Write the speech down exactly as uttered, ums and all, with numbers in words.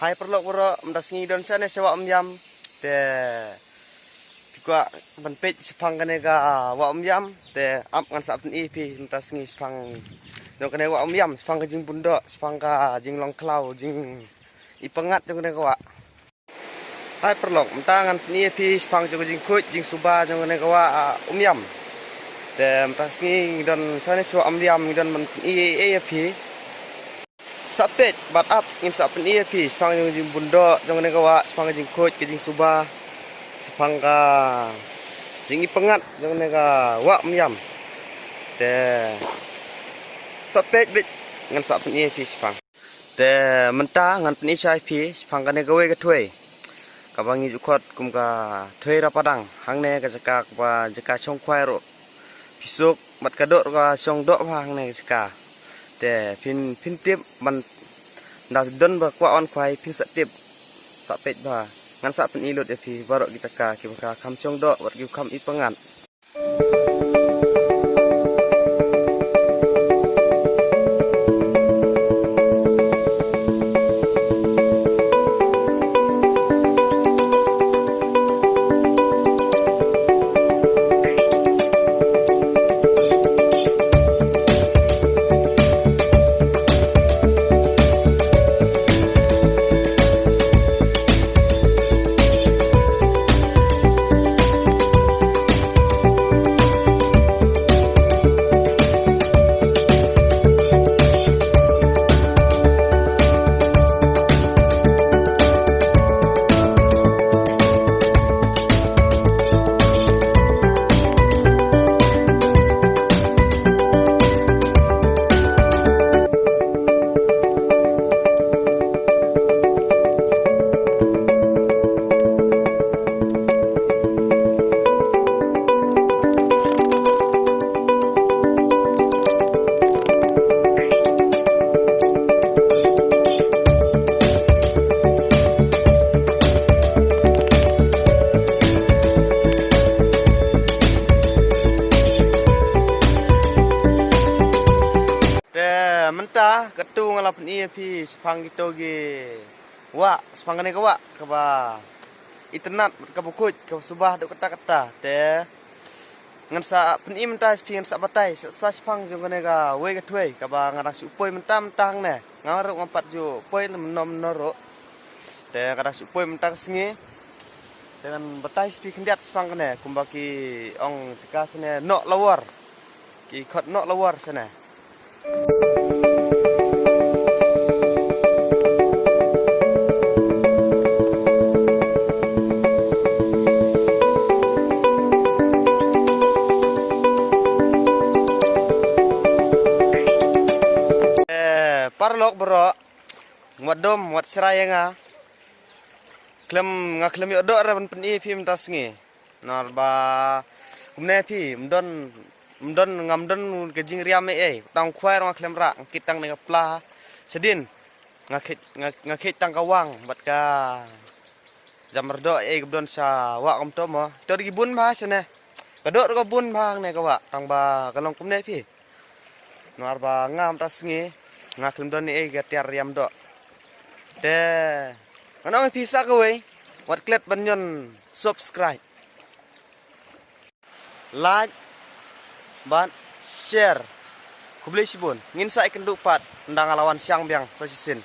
Hai paralok baroh, mynta sngi don shane sha Wah Umïam. Te phi kwah ban peit shaphang kane ka Wah Umïam, te ap ngan sa pyni phi mynta sngi shaphang jong kane Wah Umïam, shaphang ka jingbun doh, shaphang ka jinglong khlaw, jingipyngngad jong kane ka wah. Hai paralok, mynta ngan pyni phi shaphang jong ka jingkhuid jingsuba jong kane ka Wah, ah, Umïam. Te mynta sngi ngi don shane sha Wah Umïam, ngi don ban pyni ei ei ïa phi. Sa peit bad ap ngin sa pyni ïa phi shaphang jong ka jingbun doh jong kane ka wah, shaphang ka jingkhuid ka jingsuba, shaphang ka jingipyngngad jong kane ka Wah Umïam. Te sa peit beit ngan sa pyni ïa phi shaphang. Te mynta ngan pyni shai phi shaphang kane kawei ka thwei kaba ngi ju khot kum ka thwei Rapadang. Hangne ka jaka kaba jaka shong khwai ruh. Phi suk bad ka doh ruh ka shong doh bha hangne ka jaka. Te phin, phin tip ban da don ba kwah wan khwai phin sa tip. Sa peit bha. Ngan sa pyni lut ïa phi baroh ki jaka kiba ka kham shong doh bad kiba kham ipyngngad. Te mynta katto nga la pyni ïa phi shaphang kito ki wah, shaphang kane ka wah kaba itynnad, kaba khuid, kaba suba haduh katta katta. Te ngan sa pyni mynta ïa phi, ngan sa batai sa, sa shaphang jong kane kawei ka thwei kaba nga dang shu poi mynta mynta hangne. Nga ruh ngam pat ju poi mynno mynno ruh. Te nga dang shu poi mynta ka sngi. Te ngan batai ïa phi khyndiat shaphang kane, kumba ki ong jaka shane Noh Lawor. Ki khot Noh Lawor shane. Eh, paralok baroh, wat dom, wat shrai ïa nga. Khlem, nga khlem ïoh doh re ban pyni ïa phi mynta sngi. Namar ba kumne phi, ym don, ym don, ngam don ka jingriam ei ei. Tang khwai ruh nga khlem rah, nga kit tang ne ka pla shadien. Nga kit, nga, nga kit tang ka wang bad ka jamrdoh ei ei kaba don sha wah kumto mo. To ki bun bha shane. Ka doh ruh ka bun bha hangne ka wah, tang ba ka long kumne phi. Namar ba nga mynta sngi nga khlem don ei ei ka tiar riam doh. Te ngan ong ïa phi sa kawei, wat klet ban ñion subscribe, like bad share. Khublei shibun, ngin sa ïakynduh pat ynda nga la wan shang biang sa shisien.